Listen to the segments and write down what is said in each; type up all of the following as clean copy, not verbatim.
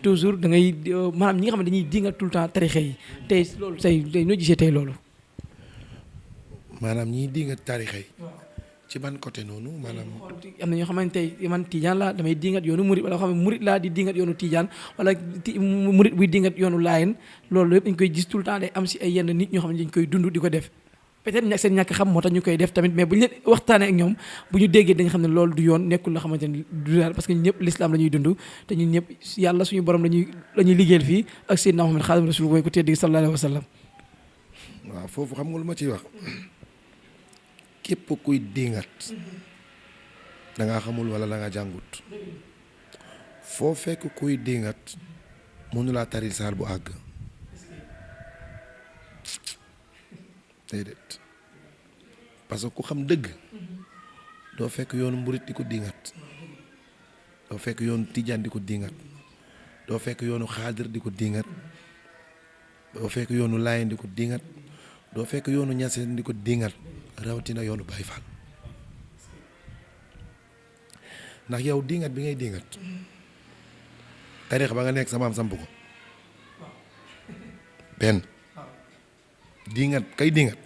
toujours da ngay maanaam ñi nga xam ne dañuy dinga tout le temps tarixa yi tey loolu tey noo gisee tey loolu. maanaam ñiy dinga tarixa yi ci ban côté noonu maanaam. am na ñoo xamante tey man Tidiane laa damay dingat yoonu Murit wala xam ne Murit laa di dingat yoonu Tidiane wala Murit buy dingat yoonu Laayeen loolu yëpp dañ koy gis tout le temps day am si ay yenn nit ñoo xam ne dañ koy dund di ko def peut-être ñàkk seen ñàkk xam moo tax ñu koy def tamit mais bu ñu leen waxtaanee ak ñoom bu ñu déggee dañ xam ne loolu du yoon nekkul la xamante ne du daal parce que ñun ñëpp l'islam la ñuy dund te ñun ñëpp yàlla suñu borom la ñuy liggéeyal fii ak Seydina Muhammad Xaadimu Rasuul mooy ko tedd gi sallallahu alayhi wa sallam. waaw foofu xam nga lu ma ciy wax képp kuy dingat da ngaa xamul wala da ngaa jàngut foo fekk kuy dingat mënulaa tari saar bu àgg déedéet parce que ku xam dëgg doo fekk yoonu mburit di ko dingat doo fekk yoonu tijaan di ko dingat doo fekk yoonu xaadir di ko dingat doo fekk yoonu laayeen di ko dingat doo fekk yoonu ñaseen di ko dingat rawatina yoonu Baay Faal ndax yow dingat bi ngay dingat tariix ba nga nekk sa maam samp ko benn dingat kay dingat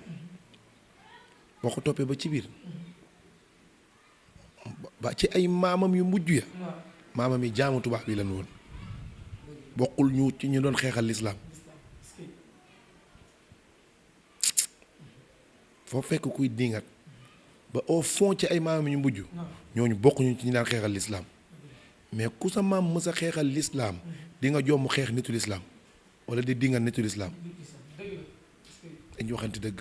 boo ko toppee ba ci biir ba ci ay maamam yu mujj ya maamam yi jaamu tubaab bi lan woon bokkul ñu ci ñu doon xeexal lislaam foo fekk kuy dingat ba au fond ci ay maamam yu mujj ñooñu bokkuñu ci ñu daan xeexal lislaam mais ku sa maam mës a xeexal lislaam di nga jomm xeex nitu lislaam wala di dingat nitu lislaam dañu waxante dëgg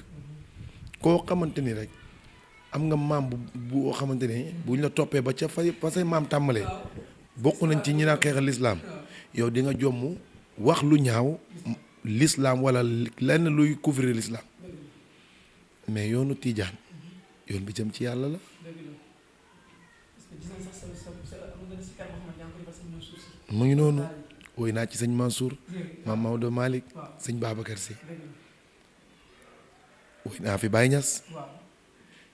koo xamante ni rek am nga maam bu xamante ne buñ la toppee ba ca fa say maam tàmbalee bokk nañ ci ñi daan xeexal lislaam yow di nga jomm wax lu ñaaw lislaam wala lenn luy couvrir lislaam mais yoonu Tijaan yoon bi jëm ci yàlla la mu ngi noonu woy naa ci sëñ Mansour maam Maodo Malick sëñ Babacar Sy woy naa fi Baye Niass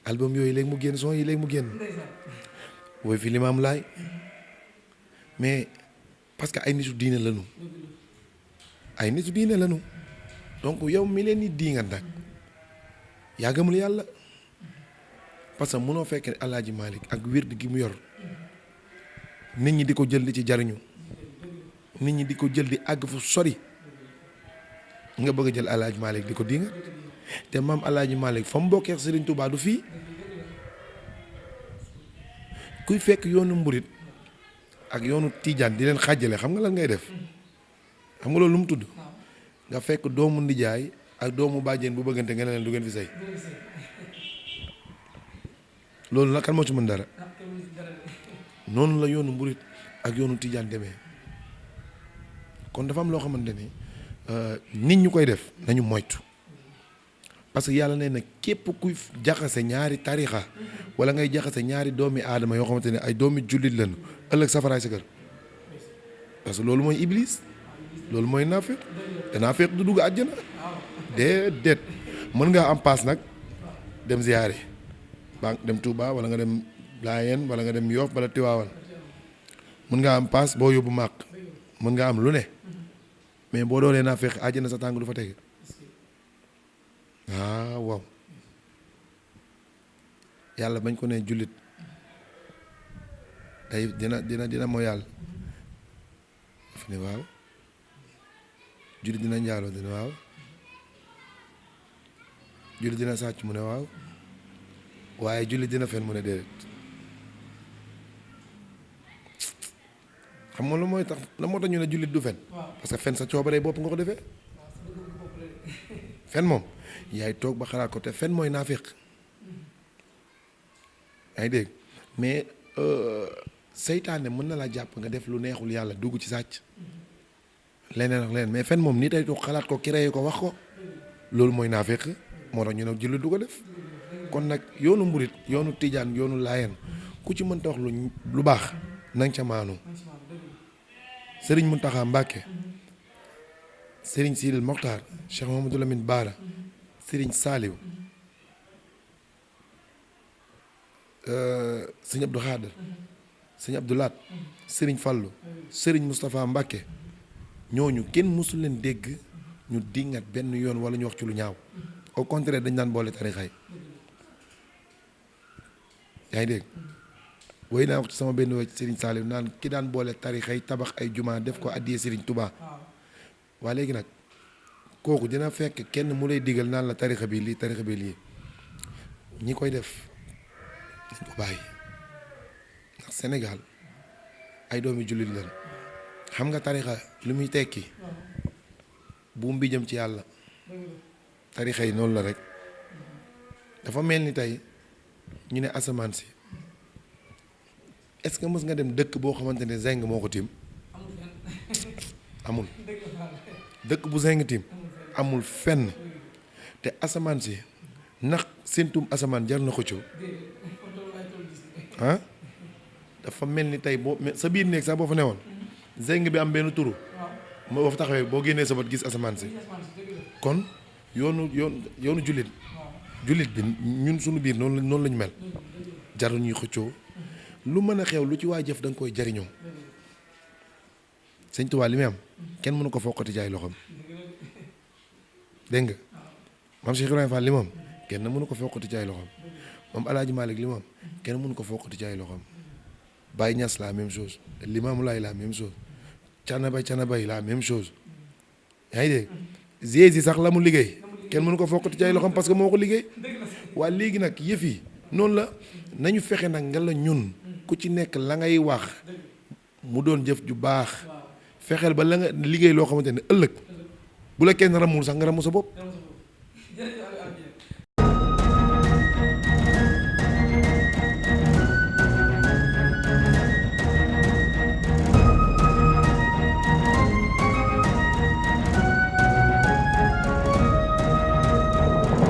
album yooyu léegi mu génn son yi léegi mu génn woy fi Limaam Laay mais parce que ay nitu diine lañu donc yow mi leen di diingat nag yaa gëmul yàlla parce que mënoo fekk ne Alaaji Malick ak wird gi mu yor nit ñi di ko jël di ci jariñu nit ñi di ko jël di àgg fu sori nga bëgg a jël Alaaji Malick di ko diingat te maam Alaaji Malick fa mu bokkee Serigne Touba du fii kuy fekk yoonu mburit ak yoonu Tijaan di leen xàjjale xam nga lan ngay def xam nga loolu lu mu tudd nga fekk doomu ndijaay ak doomu bàjjen bu bëggante nga ne leen du ngeen fi sëy loolu nag kan moo ci mën dara noonu la yoonu mburit ak yoonu Tijaan demee kon dafa am loo xamante ni nit ñu koy def nañu moytu parce que yàlla nee na képp kuy jaxase ñaari tarixa wala ngay jaxase ñaari doomi aadama yoo xamante ne ay doomi jullit lañu ëllëg safaraay sa kër parce que loolu mooy iblis loolu mooy naafeq te naafeq du dugg àjjana déedéet mën ngaa am paas nag dem ziyaare ba dem Touba wala nga dem Laayeen wala nga dem Yoff wala Tiwaawan mën ngaa am paas boo yóbbu màq mën ngaa am lu ne mais boo doonee naafeq àjjana sa tàng du fa tege waaw yàlla bañ ko ne jullit day dina mooy yàlla daf ne waaw jullit dina njaaloo dina waaw jullit dina sàcc mu ne waaw waaye jullit dina fen mu ne déedéet xam nga lu mooy tax la moo tax ñu ne jullit du fen parce que fen sa coobaree bopp nga ko defee fen moom yaay toog ba xalaat ko te fen mooy naafeq yaa ngi dégg mais seytaane mën na la jàpp nga def lu neexul yàlla dugg ci sàcc leneen ak leneen mais fen moom nit ay toog xalaat ko créé ko wax ko loolu mooy naafeq moo tax ñu ne jullit du ko def kon nag yoonu mburit yoonu tijaan yoonu laayeen ku ci mënta wax lu baax nang ca maanu sëriñ Muntaxa Mbàkke sëriñ Sidil Mokhtar Cheikh Mamadou Lamine Bara sëriñ Saaliw sëriñ Abdou Khader sëriñ Abdou Laat sëriñ Fallu sëriñ Moustapha Mbàkke ñooñu kenn mësul leen dégg ñu dingat benn yoon wala ñu wax ci lu ñaaw au contraire dañ daan boole tarixa yi yaa ngi dégg woy naa wax ci sama benn woy ci Serigne Saliou naan ki daan boole tarixa yi tabax ay jumaa def ko addiyee Serigne Touba waa léegi nag kooku dina fekk kenn mu lay digal naan la tarixa bi lii tarixa bi lii ñi koy def dañ ko bàyyi ndax Sénégal ay doomi jullit lañ xam nga tarixa lu muy tekki buum bi jëm ci yàlla tarixa yi noonu la rek dafa mel ni tey ñu ne asamaan si est-ce que mës nga dem dëkk boo xamante ne zeng moo ko tiim amul dëkk bu zeng tiim amul fenn te asamaan si ndax séntum asamaan jar na ko coow ah dafa mel ni tey boo sa biir néeg sax boo fa newoon zeng bi am benn turu boo fa taxawee boo génnee sa bët gis asamaan si kon yoonu jullit bi ñun suñu biir noonu lañu mel jarul ñuy xëccoo lu mën a xew lu ci waay jëf da nga koy jariñoo Sëñ Tuubaa li muy am kenn mënu ko foqati jaay loxoom dégg nga maam Cheikh Ibrahima Fall li moom kenn mënu ko foqati jaay loxoom moom Alaaji Malick li moom kenn mënu ko foqati jaay loxoom Baye Niass la même chose Limaamu Laay la même chose Canabay la même chose yaa ngi dégg Jéesi sax la mu liggéey kenn mënu ko foqati jaay loxoom parce que moo ko liggéey waaye léegi nag yëf yi noonu la nañu fexe nag nga la ñun ku ci nekk la ngay wax mu doon jëf ju baax fexeel ba la nga liggéey loo xamante ne ëllëg bu la kenn ramul sax nga ramu sa bopp